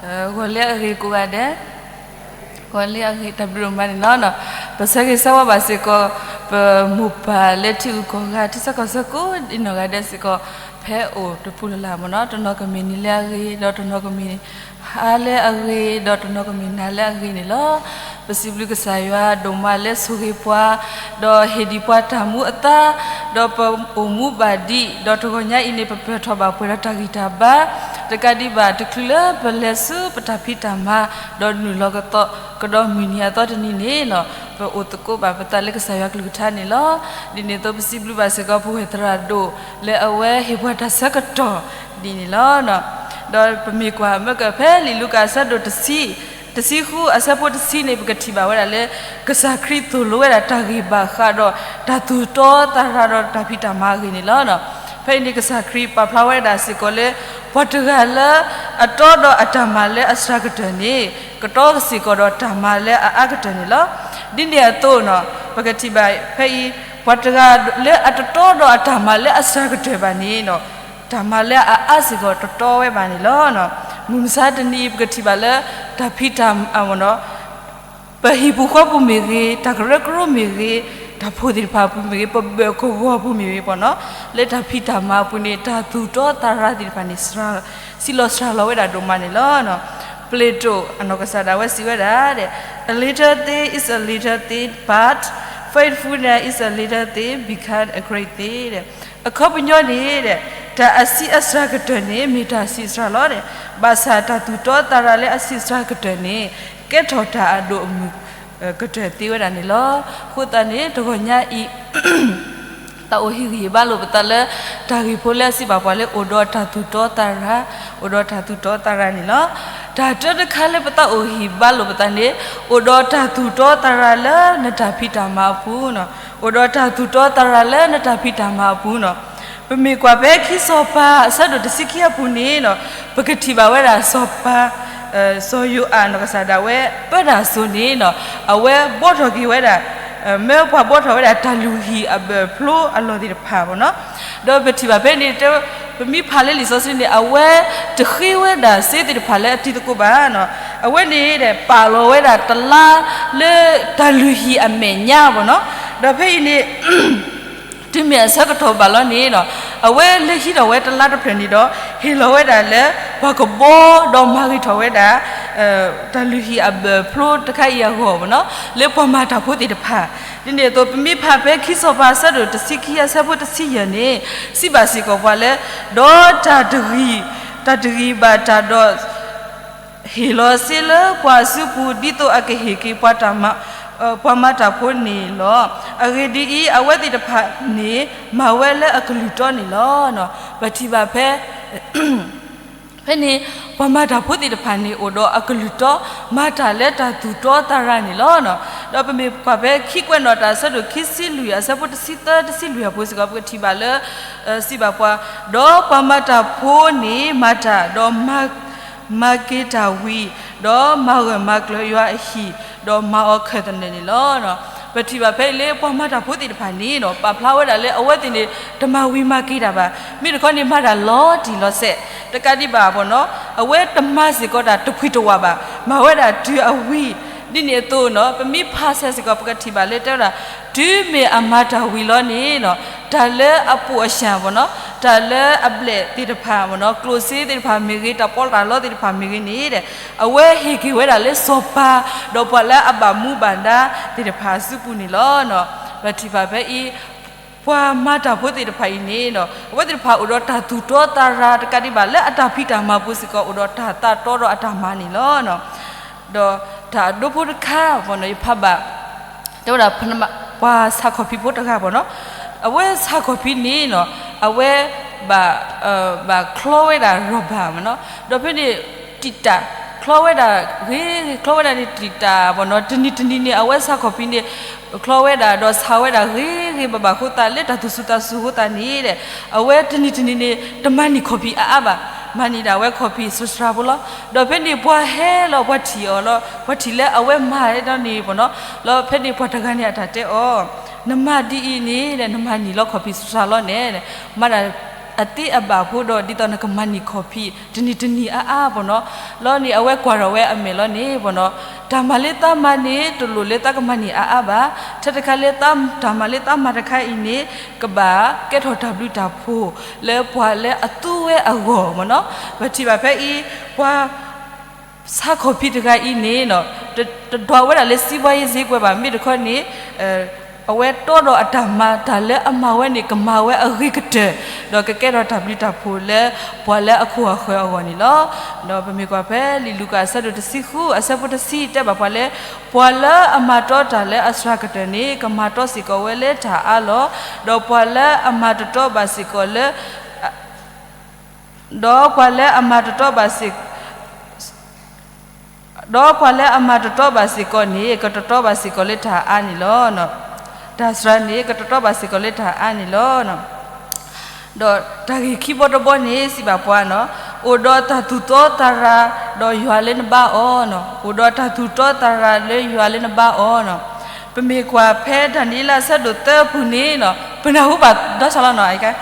ဂီၤလၢအဂ့ၤကိးဂၤဒဲး, ဂီၤလၢအဂ့ၤ တၢ်ဘျုးဒိၣ်မးန့ၣ်လီၤ. ပဆၢဂ့ၤဆၢဝါဘၣ်စ့ၢ်ကီး ပမိၢ်ပၢ်လၢထံဂုၤကီၢ်ဂၤ ထံဆၢကီၢ်ဆၢကိးဒံနီၢ်ဂၤဒဲးစ့ၢ်ကီး ဖဲအိၣ်တပူၤလၢ်လၢ်မ့ၢ်နီၤ, တနီၤကမ့ၢ်နံၤလၢအဂ့ၤ, ဒီးတနီၤကမ့ၢ်ဟါလၢအဂ့ၤ, ဒီးတနီၤကမ့ၢ်နၤလၢအဂ့ၤန့ၣ်လီၤ. ပစံးဘျုးကစၢ်ယွၤဒိၣ်မးလၢဆိၣ်ဂ့ၤပှၤ, ဒီးဟ့ၣ်ဒံးပှၤတၢ်မူအသါ, ဒီးပအိၣ်မူဘၣ်ဒံး, ဒီးတဂီၤညါအံၤန့ၣ် ပပၢၢ်ထီၣ်ဘၣ်ပှဲၤဒီးတၢ်ဂံၢ်တၢ်ဘါ, တကးဒံးဘၣ် တချုးလၢပလဲၤဆူပတၢ်ဖံးတၢ်မၤ, ဒီးနုာ်လီၤကဒီးမုၢ်နံၤအသီတနံၤန့ၣ်နီၤ, ပအိၣ်သကိးဘၣ်ပသးလၢကစၢ်ယွၤကလုၢ်ကထါန့ၣ်လီၤ. ဒ်န့ၣ်အသိး ပစံးဘျုးဘၣ်စ့ၢ်ကီး ပဝဲၢ်သရၣ်ဒိၣ်လၢအဝဲဟ့ၣ်ပှၤတၢ်ဆၢကတီၢ်ဒ်န့ၣ်လီၤ. ဒီးပမ့ၢ်ကွၢ်မ့ၢ်ကဖဲလံာ်လူၤကၣ်အဆၢဒိၣ်တဆံ, တဆံဃုအဆၢဖိတဆံန့ၣ် ပကထံၣ်ဘၣ်ဝဲဒၣ်လၢ ကစၢ်ခရံာ်သိၣ်လိဝဲဒၣ်တၢ်ဂံၢ်ဘၣ်ဃးဒီးတၢ်သူၣ်တီသးရၤဒီးတၢ်ဖံးတၢ်မၤအဂ့ၢ်န့ၣ်လီၤ. ဖဲအံၤန့ၣ် ကစၢ်ခရံာ်ပာ်ဖျါဝဲဒၣ်စ့ၢ်ကီးလၢ ပှၤတဂၤလၢအတီဒီးအတၢ်မၤလၢအစှၤကတၢၢ်န့ၣ် ကတီစ့ၢ်ကီးဒီးတၢ်မၤလၢအအါကတၢၢ်န့ၣ်လီၤ. ဒ်န့ၣ်အသိးနီၤ ပကထံၣ်ဘၣ်ဖဲအံၤ ပှၤတဂၤလၢအတတီဒီးအတၢ်မၤလၢအစှၤကတၢၢ်ဘၣ်န့ၣ်နီၤ တၢ်မၤလၢအအါစ့ၢ်ကီးတတီဝဲဘၣ်န့ၣ်လီၤ. မုၢ်မဆါတနံၤအံၤ ပကထံၣ်ဘၣ်လၢ တၢ်ဖံးတၢ်မၤ ပဟံၣ်ပူၤဃီပူၤမ့ၢ်ဂ့ၤ, တၢ်ကရၢကရိမ့ၢ်ဂ့ၤ, တၢ်ဖိသ့ၣ်တဖၣ်အပူၤမ့ၢ်ဂ့ၤ, ပဘၢၣ်ကဝီၤပူၤမ့ၢ်ဂ့ၤပနီၤ, လၢတၢ်ဖံးတၢ်မၤအပူၤန့ၣ် တၢ်သူၣ်တီသးရၤသ့ၣ်တဖၣ်န့ၣ် စံးလီၤစှၤလီၤဝဲဒၣ်ဒိၣ်မးန့ၣ်လီၤ. Plato အနီၢ်ကစၢ်ဒၣ်ဝဲစံးဝဲဒၣ်, A little thing is a little thing, but faithfulness is a little thing become a great thing. အခီပညီန့ၣ် တၢ်အဆံးအစှၤကတၢၢ်န့ၣ် မ့ၢ်တၢ်ဆံးစှၤလီၤ, ဘၣ်ဆၣ်တၢ်သူၣ်တီသးရၤလၢအဆံးစှၤကတၢၢ်န့ၣ် ကဲထီၣ်တၢ်အဒိၣ်အမုၢ်ကတၢၢ်သ့ဝဲဒၣ်န့ၣ်လီၤ. အဃိသတးန့ၣ် တဂီၤညါအံၤ တၢ်အိၣ်ဟ့ၣ်ဂံၢ်ဟ့ၣ်ဘါလိာ်ပသးလၢ တၢ်ဂ့ၢ်ဖိလၢအစံးဘၣ်ပှၤလၢ အိၣ်ဒီးတၢ်သူၣ်တီသးရၤ, အိၣ်ဒီးတၢ်သူၣ်တီသးရၤန့ၣ်လီၤ. တၢ်တၢတခါလၢပသးအိၣ်ဟ့ၣ်ဘါလိာ်ပသးန့ၣ် အိၣ်ဒီးတၢ်သူၣ်တီသးရၤလၢနတၢ်ဖံးတၢ်မၤအပူၤ, အိၣ်ဒီးတၢ်သူၣ်တီသးရၤလၢနတၢ်ဖံးတၢ်မၤအပူၤန့ၣ် ပမ့ၢ်ကွၢ်ဖဲခံစီၤပၤအဆၢဒိၣ်တဆံခံအပူၤန့ၣ် ပကထံၣ်ဘၣ်ဝဲဒၣ်စီၤပၤ စီၤယိၤအးနီၢ်ကစၢ်ဒၣ်ဝဲ ပၢတၢ်စိၤန့ၣ် အဝဲဘှီထီၣ်က့ၤဝဲဒၣ် မၢပှၤဘှီထီၣ်ဝဲဒၣ်တၢ်လုၢ်ဟံၣ်အဘၢၣ်ဖျိအလီၢ်သ့ၣ်တဖၣ်န့ၣ်လီၤ. ဒီးပထံၣ်ဘၣ်ဖဲန့ၣ် ပမ့ၢ်ဖးလၢလံာ်စီဆှံန့ၣ် အဝဲတဃ့ဝဲဒၣ်စ့သ့ၣ်တဖၣ်လၢအတံၤသကိးဘၣ်, အဝဲန့ၣ် ပာ်လီၤဝဲဒၣ်တလါလၢတၢ်လုၢ်ဟံၣ်အမဲာ်ညါန့ၣ်လီၤ. ဒီးဖဲအံၤန့ၣ် တုၤမ့ၢ်အဆၢကတီၢ်ဘၣ်လီၤန့ၣ် အဝဲလဲၤဟံးထီၣ်ဝဲတလါတဖျၢၣ်န့ၣ်ဒီး ဟ့ၣ်လီၤဝဲဒၣ်လၢပှၤကဘှီဒီးမၤဂ့ၤထီၣ်ဝဲဒၣ် တၢ်လုၢ်ဟံၣ်အဘၢၣ်ဖျိတခါအံၤအဂီၢ်န့ၣ်လီၤ, လၢပှၤမၤတၢ်ဖိသ့ၣ်တဖၣ်. ဒ်န့ၣ်အသိး ပမ့ၢ်ဖးဖဲခံစီၤပၤအဆၢဒိၣ်တဆံခံအဆၢဖိတဆံယဲၢ်န့ၣ် စံးဘၣ်စ့ၢ်ကီးပှၤလၢ ဒီးတၢ်တဂံၢ်, တၢ်တဂံၢ်ဘၣ်တၢ်ဒီး ဟ့ၣ်လီၤစ့လၢပှၤအစုပူၤ ဒ်သိးအကဟ့ၣ်က့ၤပှၤတၢ်မၤ, ပှၤမၤတၢ်ဖိန့ၣ်လီၤ. အဂ့ၢ်ဒ်အံၤ, အဝဲသ့ၣ်တဖၣ်န့ၣ် မၤဝဲလၢအကလုၢ်တီန့ၣ်လီၤ. ပထံၣ်ဘၣ်ဖဲ ဖဲန့ၣ် ပှၤမၤတၢ်ဖိသ့ၣ်တဖၣ်န့ၣ် အိၣ်ဒီးအကလုၢ်တီ မၤတၢ်လၢတၢ်သူၣ်တီသးရၤန့ၣ်လီၤ. ဒီးပမ့ၢ်ကွၢ်ဖဲခံကွဲးနီၣ်တၢ်အဆၢဒိၣ်ခံဆံလွံၢ်အဆၢဖိတဆံသၢတဆံလွံၢ်အပူၤစ့ၢ်ကီး ပကထံၣ်ဘၣ်လၢ စံးဘၣ်ပှၤ, ဒီးပှၤမၤတၢ်ဖိန့ၣ်မၤတၢ်, ဒီး မၤက့ၤတၢ်ဝံၤ, ဒီးမၤဂၢၢ်မၤကျၢၤယွၤအဟံၣ်, ဒီးမၤအီၤခဲၣ်သနၢၣ်န့ၣ်လီၤ. ပထံၣ်ဘၣ်ဖဲအံၤလၢပှၤမၤတၢ်ဖိသ့ၣ်တဖၣ်န့ၣ် ပာ်ဖျါဝဲဒၣ်လၢအဝဲသ့ၣ်န့ၣ် တမၤဝံၤမၤက့ၤတၢ်ဘၣ်. မ့ၢ်တခီန့ၣ် မၤတၢ်လီၤတံၢ်လီၤဆဲး, တကးဒံးဘၣ် အဝဲတမၤစ့ၢ်ကီးတၢ်တပှံၤတဝၢ်ဘၣ်, မၤဝဲဒၣ်တုၤအဝံၤ, ဒ်န့ၣ်အသိး ပမ့ၢ်ဖးဆဲးစ့ၢ်ကီး ပကထံၣ်ဘၣ်လၢတဲဝဲဒၣ်, တုၤမ့ၢ်အမၤတၢ်ဝံၤလီၤန့ၣ် တၢ်လၢအပိာ်အရှၢၣ် တၢ်လၢအဘျဲၣ်သ့ၣ်တဖၣ် ကျိၣ်စ့သ့ၣ်တဖၣ်မ့ၢ်ဂ့ၤ တၢ်ပီးတၢ်လီသ့ၣ်တဖၣ်မ့ၢ်ဂ့ၤန့ၣ် အဝဲဟ့ၣ်က့ၤဝဲဒၣ်လၢစီၤပၤ ဒီးပှၤလၢအဘၣ်မူဘၣ်ဒါသ့ၣ်တဖၣ်အစုပူၤန့ၣ်လီၤ. ပထံၣ်ဘၣ်ဖဲအံၤ ပှၤမၤတၢ်ဖိသ့ၣ်တဖၣ်အံၤန့ၣ် အဝဲသ့ၣ်တဖၣ်အိၣ်ဒီးတၢ်သူၣ်တီသးရၤ တကးဒံးဘၣ် လၢအတၢ်ဖံးတၢ်မၤပူၤစ့ၢ်ကီး အိၣ်ဒီးတၢ်သးတီဒီးအတၢ်မၤန့ၣ်လီၤ. ဒီးတၢ်အဒိဖိတခါ ယဖးဘၣ် တဲဝဲဒၣ် ပှၤဆးခီၣ်ဖံးဖိတဂၤ အဝဲဆးခီၣ်ဖံးန့ၣ် အဝဲ ဘၣ်ချီဝဲဒၣ် rubber မ့ၢ်နီၤ, ဒီးဖဲန့ၣ် တံာ်တာ် ချီဝဲဒၣ်ဂ့ၤဂ့ၤ ချီဝဲဒၣ်န့ၣ် တံာ်တာ် တနံၤတနံၤန့ၣ် အဝဲဆးခီၣ်ဖံးန့ၣ် ချီဝဲဒၣ် ဒီးဆးဝဲဒၣ်ဂ့ၤဂ့ၤဘၣ်ဘၣ်အဃိသတး လၢတၢ်သူၣ်စူၤသးစူၤအဃိသတးန့ၣ် အဝဲတနံၤတနံၤန့ၣ် တမၤန့ၢ်ခီၣ်ဖံးအါအါဘၣ်, မၤန့ၢ်ဒၣ်ဝဲခီၣ်ဖံးစှၤစှၤဖိလီၤ. ဒီးဖဲန့ၣ်ပှၤဟဲလီၤ ပှၤထံၣ်အီၤလီၤ, ပှၤထံၣ်လၢအဝဲမၤဒ်န့ၣ်မ့ၢ်နီၤ, ဒီးဖဲန့ၣ်ပှၤတဂၤန့ၣ်အတၢ်တဲအီၤ, နမၤဒ်အံၤန့ၣ် နမၤန့ၢ်လီၤခီၣ်ဖံးစှၤစှၤလီၤန့ၣ်, မၤဒၣ် အသ့အဘၣ်ဖိဒီး ဒ်သိးနကမၤန့ၢ်ခီၣ်ဖံး တနံၤတနံၤအါအါ ပေါ့နော်. လီၤန့ၣ် အဝဲကွၢ်ထီၣ်ဝဲအမဲာ်လီၤန့ၣ် ပေါ့နော်, တၢ်မၤလၢသးမၤန့ၣ် တလိၣ်လၢသးကမၤန့ၢ်အါအါဘၣ်. ထဲတခါလၢ တၢ်မၤလၢသးမၤတခါအံၤန့ၣ် ကဘၣ်ကဲထီၣ်တၢ်ဘျုးတၢ်ဖှိၣ်လၢပှၤလၢအသူဝဲအဂီၢ် ပေါ့နော်. ပထံၣ်ဘၣ်ဖဲအံၤ ပှၤ ဆါခီၣ်ဖံးတဂၤအံၤန့ၣ် တဒွးဝဲဒၣ်လၢ စီးပွားရေးဈေးကွက် ဘၣ်, မ့ၢ်တခီန့ၣ် အဝဲတီဒီးအတၢ်မၤ တၢ်လၢအမၤဝဲန့ၣ် ကမၤဝဲအဂ့ၤကတၢၢ် ဒီးကကဲထီၣ်တၢ်ဘျုးတၢ်ဖှိၣ်လၢ ပှၤလၢအခိၣ်အဃၢၤအဂီၢ်န့ၣ်လီၤ. ဒီးပမ့ၢ်ကွၢ်ဖဲလံာ်လူၤကၣ်အဆၢဒိၣ်တဆံဃု အဆၢဖိတဆံ တဲဘၣ်ပှၤလၢ ပှၤလၢအမၤတီတၢ်လၢအစှၤကတၢၢ်န့ၣ် ကမၤတီစ့ၢ်ကီးဝဲလၢတၢ်အါလီၤ. ဒီးပှၤလၢအမၤတတီဘၣ်စ့ၢ်ကီးလၢ ဒီးပှၤလၢအမၤတတီဘၣ်စ့ၢ် ဒီးပှၤလၢအမၤတတီဘၣ်စ့ၢ်ကီးန့ၣ် ကတတီဘၣ်စ့ၢ်ကီးလၢတၢ်အါန့ၣ်လီၤ. တၢ်စှၤန့ၣ် ကတတီဘၣ်စ့ၢ်ကီးလၢတၢ်အါန့ၣ်လီၤ. ဒီးတၢ်ဂ့ၢ်ခံဘီတဘီန့ၣ် စံးဘၣ်ပှၤန့ၣ်, အိၣ်ဒီးတၢ်သူၣ်တီသးရၤဒီးယွၤလၢနဘါအီၤန့ၣ်, အိၣ်ဒီးတၢ်သူၣ်တီသးရၤလၢယွၤလၢနဘါအီၤန့ၣ်. ပမ့ၢ်ကွၢ်ဖဲဒၤနံးယ့လးအဆၢဒိၣ်သၢအပူၤန့ၣ် ပနၢ်ဟူဘၣ်ဒီးစၢ်လီၤန့ၣ်,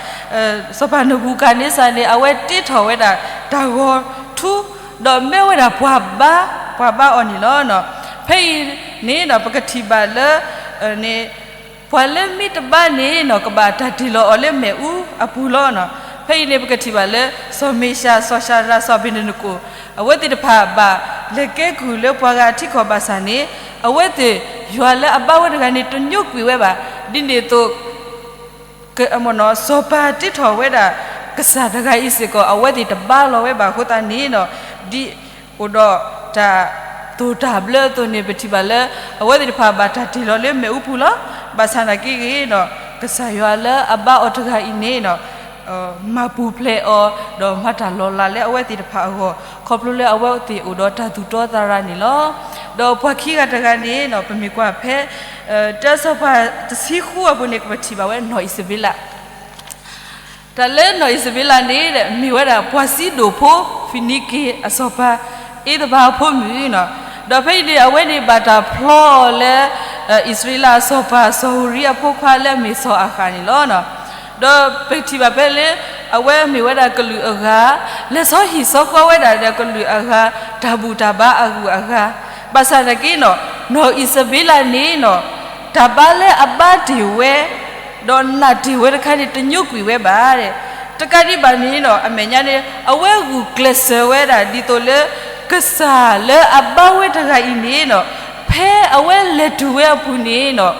စီၤပၤနဘူၤခၣ်န့စၢ်န့ၣ် အဝဲတ့ထီၣ်ဝဲဒၣ်တၢ်ဂီၤထူ ဒီးမၢဝဲဒၣ်ပှၤဘါ, ပှၤဘါအီၤန့ၣ်လီၤ. ဖဲအံၤန့ၣ် ပကထံၣ်ဘၣ်လၢ န့ၣ် ပှၤလၢမ့ၢ်တဘါန့ၣ် ကဘၣ်တၢ်တ့ၢ်လီၤအီၤလၢမ့ၣ်အူအပူၤလီၤ. ဖဲအံၤန့ၣ် ပကထံၣ်ဘၣ်လၢ စီၤမ့ၡး, စီၤၡၤဒြး, စီၤအဘ့းနကိၣ် အဝဲသ့ၣ်တဖၣ်ဘၣ်လဲၤကဲကုၢ်လၢပှၤဂၤအထံကီၢ်ဘၣ်ဆၣ်န့ၣ် အဝဲသ့ၣ် ယွၤလၢအဘါဝဲတဂၤန့ၣ် တညိကွံာ်ဝဲဘၣ်. ဒ်န့ၣ်အသိး စီၤပၤတ့ထီၣ်ဝဲဒၣ် ကစၢ်တဂၤအံၤစ့ၢ်ကီး အဝဲသ့ၣ်တဘါလီၤဝဲဘၣ်အဃိသတးန့ၣ် ဒ်အိၣ်ဒီးတၢ်သိၣ်တၢ်ဘျၢအသိးန့ၣ် ပထံၣ်ဘၣ်လၢ အဝဲသ့ၣ်တဖၣ်ဘၣ်တၢ်တ့ၢ်လီၤလၢမ့ၣ်အူပူၤလီၤ. ဘၣ်ဆၣ်သနာ်က့ဂ့ၤ ကစၢ်ယွၤလၢအဘါအီၤတဂၤအံၤန့ၣ် မၤပူၤဖျဲးအီၤ ဒီးမၤတၢ်လီၤလးလၢအဝဲသ့ၣ်တဖၣ်အဂီၢ် ခီဖျိလၢအဝဲသ့ၣ်အိၣ်ဒီးတၢ်သူၣ်တီသးရၤန့ၣ်လီၤ. ဒီးပှၤခံဂၤတဂၤန့ၣ် ပမ့ၢ်ကွၢ်ဖဲ တၢစီၤပၤတဆံဃုအပူၤန့ၣ် ပထံၣ်ဘၣ်ဝဲနီၢ်အံးစဘ့လး တၢ်လၢနီၢ်အံးစဘ့လးန့ၣ် မ့ၢ်ဝဲဒၣ်ပှၤစံဒိၣ်ဖိ ဖံနံက့ၤအစီၤပၤ အ့သဘၤအဖိမုၣ်န့ၣ်, ဒီးဖဲအံၤန့ၣ် အဝဲန့ၣ်ဘၣ်တၢ်ဖျီအီၤလၢ အံၣ်စရ့လးအစီၤပၤ စီၤဧူၤရံအဖိခွါလၢအမ့ၢ်စီၤအၤဃးန့ၣ်လီၤ. ဒီးပထံၣ်ဘၣ်ဖဲလၢ အဝဲမ့ၢ်ဝဲဒၣ်ကလုာ်အဂၤ လဲၤဆီဟံၣ်ဆီဃီဝဲဒၣ်ဒီးကလုာ်အဂၤ တၢ်ဘူၣ်တၢ်ဘါအဂုၤအဂၤ, ဘၣ်ဆၣ်သနာ်က့န့ၣ် နီၢ်အံးစဘ့လးန့ၣ် တၢ်ဘါလၢအဘါတ့ၢ်ဝဲ ဒီးနာ်တ့ၢ်ဝဲတခါန့ၣ် တညိကွံာ်ဝဲဘၣ်. တကးဒံးဘၣ်န့ၣ် အမဲာ်ညါန့ၣ် အဝဲဂုာ်ကျဲးစၢးဝဲဒၣ်ဒ်သိးလၢ ကစၢ်လၢအဘါဝဲတဂၤအံၤန့ၣ် ဖဲအဝဲလဲၤတုၤဝဲအပူၤန့ၣ်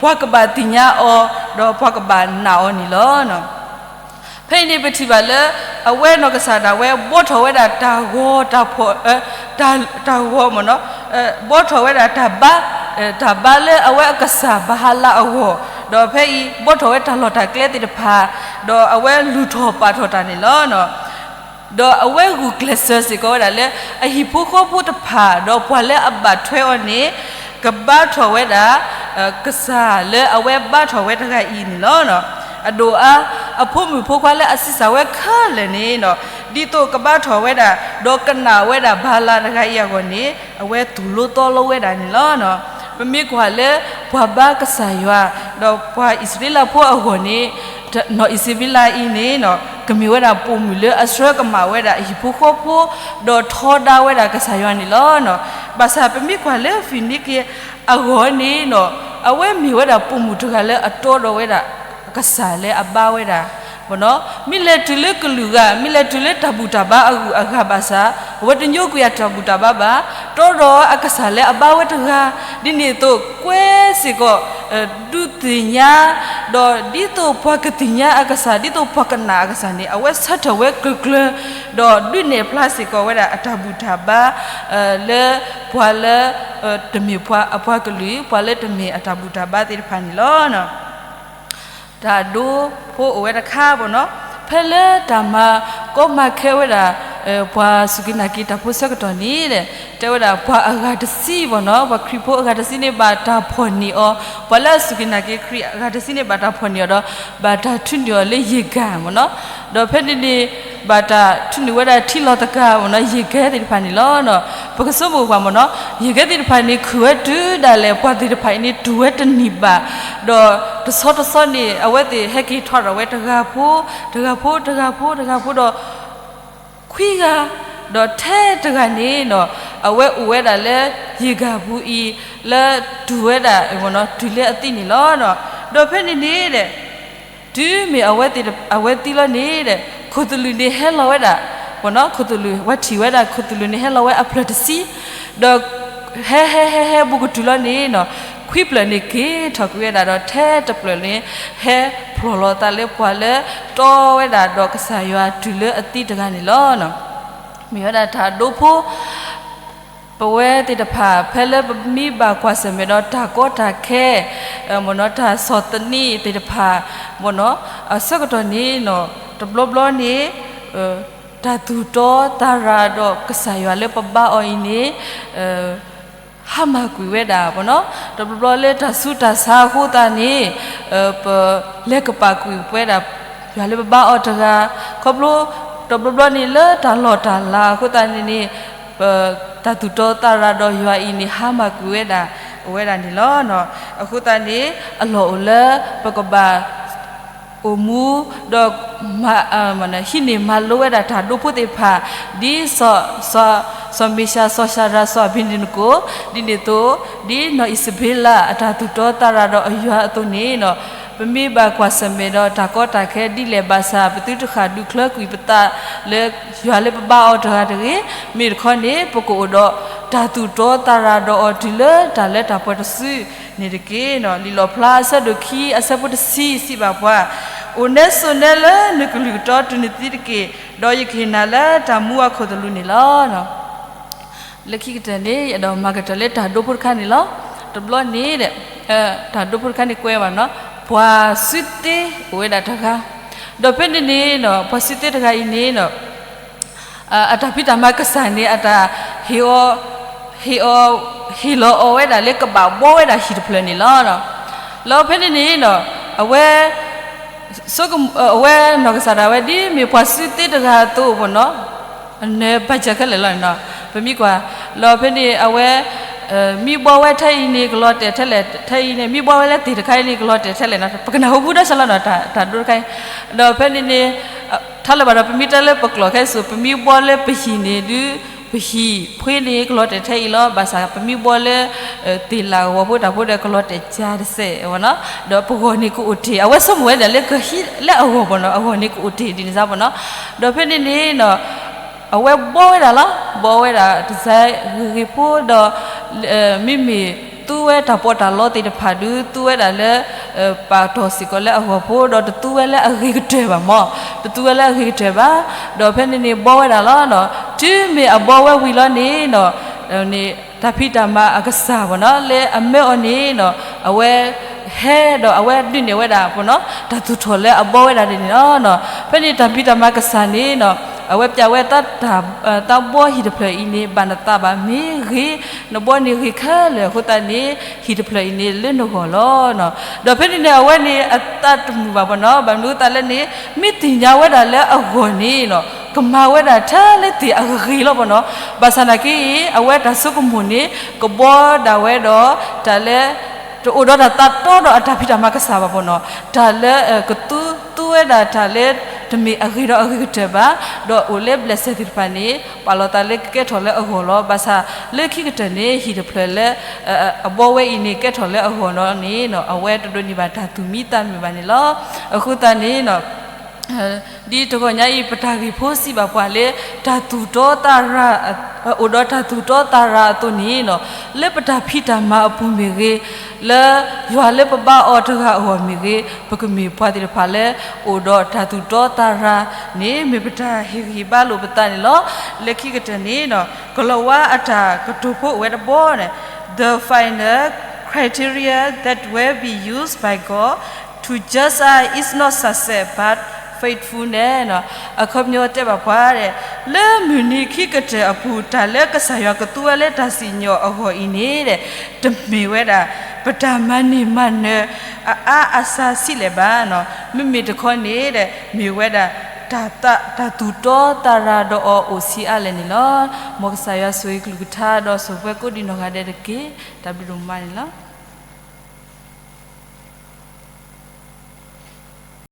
ပှၤကဘၣ်သ့ၣ်ညါအီၤ ဒီးပှၤကဘၣ်နာ်အီၤန့ၣ်လီၤ. ဖဲအံၤန့ၣ် ပထံၣ်ဘၣ်လၢ အဝဲနီၢ်ကစၢ်ဒၣ်ဝဲ ဘှီထီၣ်ဝဲဒၣ်တၢ်ဂီၤတၢ်ဖီၣ် တၢ်ဂီၤမ့ၢ်နီၤ, ဘှီထီၣ်ဝဲဒၣ်တၢ်ဘါ, တၢ်ဘါလၢအဝဲအကစၢ်ဘၤအၤလးအဂီၢ်, ဒီးဖဲအံၤ ဘှီထီၣ်ဝဲတၢ်လီၢ်တၢ်ကျဲသ့ၣ်တဖၣ်, ဒီးအဝဲလူၤထီၣ်ပာ်ထီၣ်တၢ်န့ၣ်လီၤ. ဒီးအဝဲဂုာ်ကျဲးစၢးစ့ၢ်ကီးဝဲဒၣ်လၢ အဟံၣ်ဖိဃီဖိတဖၣ် ဒီးပှၤလၢအဘၣ်ထွဲအီၤန့ၣ် ကဘါထီၣ်ဝဲဒၣ် ကစၢ်လၢအဝဲဘါထီၣ်ဝဲတဂၤအံၤန့ၣ်လီၤ. အဒိၣ်အါ အဖိမုၣ်ဖိခွါလၢအဆံးစၢ်ဝဲခဲလၢာ်န့ၣ် ဒ်သိးကဘါထီၣ်ဝဲဒၣ် ဒီးကနာ်ဝဲဒၣ်ဘၤလးတဂၤအံၤအဂီၢ်န့ၣ် အဝဲသူၣ်လိသီလိဝဲဒၣ်န့ၣ်လီၤ. ပမ့ၢ်ကွၢ်လၢ ပှၤဘါကစၢ်ယွၤ ဒီးပှၤအံၣ်စရ့လးဖိအဂီၢ်န့ၣ် နီၢ်အံၣ်စဘ့လးအံၤန့ၣ် ကမ့ၢ်ဝဲဒၣ်ပိာ်မုၣ်လၢအဆှၢကမၣ်ဝဲဒၣ်အဟံၣ်ဖိဃီဖိ ဒီးထီဒါဝဲဒၣ်ကစၢ်ယွၤန့ၣ်လီၤ. ဘၣ်ဆၣ်ပမ့ၢ်ကွၢ်လၢ ဖံနံက့ၤ အဂီၢ်န့ၣ် အဝဲမ့ၢ်ဝဲဒၣ်ပိာ်မုၣ်တဂၤလၢအတီဒီးဝဲဒၣ် ကစၢ်လၢအဘါဝဲဒၣ် မ့ၢ်လဲၤတုၤလၢကလုာ်ဂၤ မ့ၢ်လဲၤတုၤလၢတၢ်ဘူၣ်တၢ်ဘါအဂုၤအဂၤဘၣ်ဆၣ် အဝဲတညိကွံာ်အတၢ်ဘူၣ်တၢ်ဘါဘၣ်, တီဒီးအကစၢ်လၢအဘါဝဲတဂၤ, ဒ်န့ၣ်အသိးကွဲစ့ၢ်ကီး ဒုးသ့ၣ်ညါ, ဒီးဒ်သိးပှၤကသ့ၣ်ညါအကစၢ် ဒ်သိးပှၤကနာ်အကစၢ်န့ၣ် အဝဲဆၢထၢၣ်ဝဲကျၢၤကျၢၤ, ဒီးဒုးနဲၣ်ဖျါစ့ၢ်ကီးဝဲဒၣ်အတၢ်ဘူၣ်တၢ်ဘါ လၢပှၤလၢ တမ့ၢ်ပှၤအပှၤကလုာ် ပှၤလၢတမ့ၢ်အတၢ်ဘူၣ်တၢ်ဘါသ့ၣ်တဖၣ်န့ၣ်လီၤ. တၢ်ဒိဖိအိၣ်ဝဲတခါဘၣ်နီၤ, ဖဲလၢတၢ်မၤကီမၤခဲဝဲဒၣ် ပှၤစူၢ်က့ၤနာ်က့ၤတၢ်ဖိဆၢကတီၢ်န့ၣ် တဲဝဲဒၣ်ပှၤအဂၤတဆံဘၣ်နီၤ, ပှၤခရံာ်ဖိအဂၤတဆံန့ၣ် ဘၣ်တၢ်ဖီၣ်န့ၢ်အီၤ, ပှၤလၢအစူၢ်က့ၤနာ်က့ၤခရံာ်အဂၤတဆံန့ၣ် ဘၣ်တၢ်ဖီၣ်န့ၢ်အီၤဒီး ဘၣ်တၢ်ထုးန့ၢ်အီၤလၢယ့ၢ်ကၣ်ဘၣ်နီၤ, ဒီးဖဲန့ၣ်န့ၣ် ဘၣ်တၢ်ထုးန့ၢ်ဝဲဒၣ်ထံလီၤသကၤမ့ၢ်နီၤ ယ့ၢ်ကဲသ့ၣ်တဖၣ်န့ၣ်လီၤ. ပကဆိကမိၣ်ပှၤမ့ၢ်နီၤ ယ့ၢ်ကဲသ့ၣ်တဖၣ်န့ၣ် ခုၣ်ဝဲတုၤဒၣ်လဲာ် ပှၤသ့ၣ်တဖၣ်အံၤန့ၣ် တူၢ်ဝဲတန့ၢ်ဘၣ်, ဒီးတဆီတဆီန့ၣ် အဝဲသ့ၣ်ဟဲက့ၤထီၣ်ဒီးဝဲတဂၤဖိ, တဂၤဖိ, တဂၤဖိ, တဂၤဖိဒီး ခွံဂၤ, ဒီးထဲတဂၤန့ၣ်နီၤ အဝဲအိၣ်ဝဲဒၣ်လၢယ့ၢ်ကၤပူၤအံၤ လၢတူၢ်ဝဲဒၣ် တူၢ်လၢအသံန့ၣ်လီၤ. ဒီးဖဲန့ၣ်န့ၣ်ဒီး တုၤမ့ၢ်အဝဲသ့ၣ် အဝဲသံလီၤန့ၣ်ဒီး ခိၣ်သလုးန့ၣ်ဟဲလီၤဝဲဒၣ်, ခိၣ်သလုး ပှၤထံၣ်ဝဲဒၣ် ခိၣ်သလုးန့ၣ်ဟဲလီၤဝဲအဖျၢၣ်တဆံ, ဒီးဟဲဟဲဟဲဟဲဘူးကတုၤလီၤန့ၣ်နီၤ ခွံဖျၢၣ်န့ၣ်က့ၤထီၣ်ကွံာ်ဝဲဒၣ်ဒီး ထဲတဖျၢၣ်န့ၣ် ဟဲဖျိးလီၤသးလၢပှၤလၢတီဝဲဒၣ်ဒီးကစၢ်ယွၤတုၤလၢအသံတဂၤန့ၣ်လီၤ. မ့ၢ်ဝဲဒၣ်တၢ်ဒိဖိ ပဝဲသ့ၣ်တဖၣ် ဖဲလၢပမ့ၢ်ဘၣ်ကွၢ်ဆၢၣ်မဲာ်ဒီးတၢ်ကီတၢ်ခဲ မ့ၢ်နီၤ တၢ်ဆီၣ်သနံးသ့ၣ်တဖၣ် မ့ၢ်နီၤ အဆၢကတီၢ်န့ၣ်နီၤ တဘျီဘျီန့ၣ် တၢ်သူၣ်တီသးရၤဒီးကစၢ်ယွၤလၢပဘါအီၤအံၤန့ၣ် ဟါမၢ်ကွံာ်ဝဲဒၣ်မ့ၢ်နီၤ တဘျီဘျီလၢတၢ်ဆူးတၢ်ဆါအဃိသတးန့ၣ် ပလဲၤကပာ်ကွံာ်ဝဲဒၣ် ယွၤလၢပဘါအီၤတဂၤ, ခီဖျိ တဘျီဘျီန့ၣ်လၢတၢ်လီၢ်တၢ်လၤအဃိသတးန့ၣ်န့ၣ် ပတၢ်သူၣ်တီသးရၤဒီးယွၤအံၤန့ၣ် ဟါမၢ်ကွံာ်ဝဲဒၣ် အိၣ်ဝဲဒၣ်န့ၣ်လီၤ. အဃိသတးန့ၣ် အလီၢ်အိၣ်လၢပကဘၣ် အိၣ်မူ ဒီး ဟံးန့ၢ်မၤလိဝဲဒၣ်တၢ်ဒိဖိသ့ၣ်တဖၣ် ဒ် စီၤမ့ၡၤ စီၤၡၤဒြး စီၤအဘ့းနကိၣ် ဒ်န့ၣ်အသိး ဒ်နီၢ်အံၣ်စဘ့လး အတၢ်သူၣ်တီသးရၤဒီးအယွၤအသိးန့ၣ်နီၤ ပမ့ၢ်ဘၣ်ကွၢ်ဆၢၣ်မဲာ်ဒီးတၢ်ကီတၢ်ခဲဒ်လဲၣ်ဘၣ်ဆၣ် ပသုတဃၣ်ဒုးချၢကွံာ်ပသးလၢ ယွၤလၢပဘါအီၤတဂၤတဂ့ၤ, မ့ၢ်တခီန့ၣ် ပကအိၣ်ဒီးတၢ်သူၣ်တီသးရၤဒီးအီၤတုၤလၢတၢ်လၢတၢ်ပှဲၤတစုန့ၣ်တက့ၢ်. လံာ်လီၣ်ဖျါအဆၢဒိၣ်ခံအဆၢဖိတဆံစံးဘၣ်ပှၤ, အိၣ်နဲဆိးနဲလၢနကလုၢ်ကတီၤတုၤနသံတက့ၢ်, ဒီးယကဟ့ၣ်နၤလၢတၢ်မူအခိၣ်သလုးန့ၣ်လီၤ. လၢခံကတၢၢ်န့ၣ် ယအဲၣ်ဒိးမၤကတၢၢ်လၢတၢ်ဒိဖိတခါန့ၣ်လီၤ. တဘျီန့ၣ် တၢ်ဒိဖိတခါန့ၣ်ကွဲးဘၣ်နီၤ ပှၤစုသ့အိၣ်ဝဲဒၣ်တဂၤ, ဒီးဖဲန့ၣ်န့ၣ် ပှၤစုသ့တဂၤအံၤန့ၣ် အတၢ်ဖံးတၢ်မၤကစၢ်န့ၣ် အတၢ်ဟ့ၣ်အီၤ ဟ့ၣ်အီၤ ဟ့ၣ်လီၤအီၤဝဲဒၣ်လၢကဘၣ်ဘှီဝဲဒၣ်ဟံၣ်တဖျၢၣ်န့ၣ်လီၤ. လၢဖဲန့ၣ်န့ၣ် အဝဲ အဝဲနီၢ်ကစၢ်ဒၣ်ဝဲ ဒ်မ့ၢ်ပှၤစုသ့တဂၤအသိးမ့ၢ်နီၤ အနၢၤဘၣ်စၢၤခဲလၢာ်လီၤန့ၣ်နီၤ ပမ့ၢ်ကွၢ် လီၤဖဲန့ၣ် အဝဲ မ့ၢ်ဘှီဝဲထဲအံၤန့ၣ် ကလီၤတဲာ်ထဲလဲၣ် ထဲအံၤန့ၣ် မ့ၢ်ဘှီဝဲလၢသ့ၣ်တခါအံၤန့ၣ် ကလီၤတဲာ်ထဲလဲၣ်နီၤ ပကနၢ်ဟူဘူးဒီးစၢ်လီၤနီၤ တၢ်ဒိတခါအံၤ ဒီးဖဲန့ၣ်န့ၣ် ထါလၢၤဘၣ်ဒီး ပမ့ၢ်တဲလၢပကျိာ်ခဲအံၤ ပမ့ၢ်ဘှီလၢပဟံၣ်န့ၣ်ဒုး ပဟံၣ်ဖှ့န့ၣ် ကလီၤတဲာ်ထဲအံၤလီၤ. ဘၣ်ဆၣ်ပမ့ၢ်ဘှီလၢ သ့ၣ်လၣ်ဂီၤဖိတၢ်ဖိဒီး ကလီၤတဲာ်ကၢတစဲးနီၤ ဒီးပဂီၢ်န့ၣ်ကအိၣ်တ့ၢ် အဝဲဆိကမိၣ်ဝဲဒၣ်လၢကဟံးလၢအဂီၢ်မ့ၢ်နီၤ အဂီၢ်န့ၣ်ကအိၣ်တ့ၢ်ဒ်န့ၣ်စ့ၢ်မ့ၢ်နီၤ ဒီးဖဲန့ၣ်န့ၣ် အဝဲဘှီဝဲဒၣ်လီၤ ဘှီဝဲဒၣ်တစဲးဂ့ၤဂ့ၤဖိဒီး မ့မ့ၢ်သူဝဲတၢ်ပီးတၢ်လီသ့ၣ်တဖၣ်ဒုး သူဝဲဒၣ်လၢ ပာ်တီၢ်စ့ၢ်ကီးလၢအဂီၢ်ဖိ ဒီးတသူဝဲလၢအဂ့ၤကတၢၢ်ဘၣ်မ့ၢ် တသူဝဲလၢအဂ့ၤကတၢၢ်ဘၣ် ဒီးဖဲန့ၣ်န့ၣ်ဘှီဝဲဒၣ်လီၤ. တုၤမ့ၢ်အဘှီဝဲဝံၤလီၤန့ၣ် တၢ်ဖံးတၢ်မၤအကစၢ်မ့ၢ်နီၤ လၢအမၢအီၤန့ၣ် အဝဲ ဟဲဒီးအဝဲဒုးနဲၣ်ဝဲဒၣ် တၢ်သူၣ်ထီၣ်လၢအဘှီဝဲဒၣ်ဒ်န့ၣ်လီၤ. ဖဲန့ၣ်တၢ်ဖံးတၢ်မၤကစၢ်န့ၣ် အဝဲပျးဝဲ သးဘှီဟံၣ်တဖျၢၣ်အံၤန့ၣ် ဘၣ်နသးဘၣ်မ့ၢ်ဂ့ၤ, နဘှီန့ၣ်ဂ့ၤခဲလၢာ်အဃိသတးန့ၣ် ဟံၣ်တဖျၢၣ်အံၤန့ၣ်လၢနဂီၢ်လီၤ. ဒီးဖဲန့ၣ်န့ၣ် အဝဲန့ၣ်အသးတမုာ်ဘၣ်မ့ၢ်နီၤ ဘၣ်မနုၤအဃိသတးလဲၣ်န့ၣ် မ့ၢ်သ့ၣ်ညါဝဲဒၣ်လၢအဂီၢ်န့ၣ် ကမၤဝဲဒၣ်ထဲလၢသ့ၣ်အဂ့ၤလီၤမ့ၢ်နီၤ. ဘၣ်ဆၣ်သနာ်က့ အဝဲတၢ်ဆိကမိၣ်န့ၣ် ကဘှီဒၣ်ဝဲဒီး တၢ်လၢ တအိၣ်ဒီးတၢ်သးတီဒီးအတၢ်ဖံးတၢ်မၤကစၢ်ဘၣ်မ့ၢ်နီၤ. တၢ်လၢ ကသူ သူဝဲဒၣ်တၢ်လၢ တမ့ၢ်အဂ့ၤဒီးအဂ့ၤကတၢၢ်ဘၣ်, ဒီးအိၣ်လၢ blessing သ့ၣ်တဖၣ်န့ၣ် ပာ်လီၤသးလၢကကဲထီၣ်လၢအဂီၢ်လီၤ. ဘၣ်ဆၣ်လၢခံကတၢၢ်န့ၣ် ဟံၣ်တဖျၢၣ်လၢ အဘှီဝဲအံၤန့ၣ် ကဲထီၣ်လၢအဂီၢ်လီၤန့ၣ် အဝဲတဒိးန့ၢ်ဘၣ်တၢ်သူၣ်မံသးမုာ်ဘၣ်န့ၣ်လီၤ. အဃိသတးန့ၣ် ဒ်တဂီၢ်ညါအံၤ ပတၢ်ဂ့ၢ်ဖိစံးဘၣ်ပှၤလၢ တၢ်သူၣ်တီသးရၤ အိၣ်ဒီးတၢ်သူၣ်တီသးရၤအသိးန့ၣ် လၢပတၢ်ဖံးတၢ်မၤအပူၤမ့ၢ်ဂ့ၤ, လၢယွၤလၢပဘါအီၤတဂၤအဂီၢ်မ့ၢ်ဂ့ၤ, ပကမ့ၢ်ပှၤသ့ၣ်တဖၣ်လၢ အိၣ်ဒီးတၢ်သူၣ်တီသးရၤန့ၣ် မ့ၢ်ပတၢ်ဟ့ၣ်ဂံၢ်ဘါလိာ်ပသးန့ၣ်လီၤ. လၢခံကတၢၢ်န့ၣ် ကလီၤဝါအတၢ်ကတိၤဖိအိၣ်ဝဲတဘီန့ၣ် The final criteria that will be used by God to judge us is not success but faithfulness အခီပညီတဲဘၣ်ပှၤ လၢမုၢ်နံၤခံကတၢၢ်အပူၤ တၢ်လၢကစၢ်ယွၤကသူဝဲလၢတၢ်စံၣ်ညီၣ်အဂီၢ်အံၤန့ၣ် တမ့ၢ်ဝဲဒၣ် ပတၢ်မၤန့ၢ်မၤနၢၤအအါအစှၤဆံးလဲၣ်ဘၣ်. မ့မ့ၢ်တခီန့ၣ် မ့ၢ်ဝဲဒၣ် တၢ်သူၣ်တီသးရၤဒီးအီၤအိၣ်ဆံးအါလဲၣ်န့ၣ်လီၤ. မ်ကစၢ်ယွၤဆိၣ်ဂ့ၤကလုၢ်ကထါဒီးဆိၣ်ပှဲၤကိးဒံးနီၢ်ဂၤဒဲးတက့ၢ်. တၢ်ဘျုးဒိၣ်မးန့ၣ်လီၤ.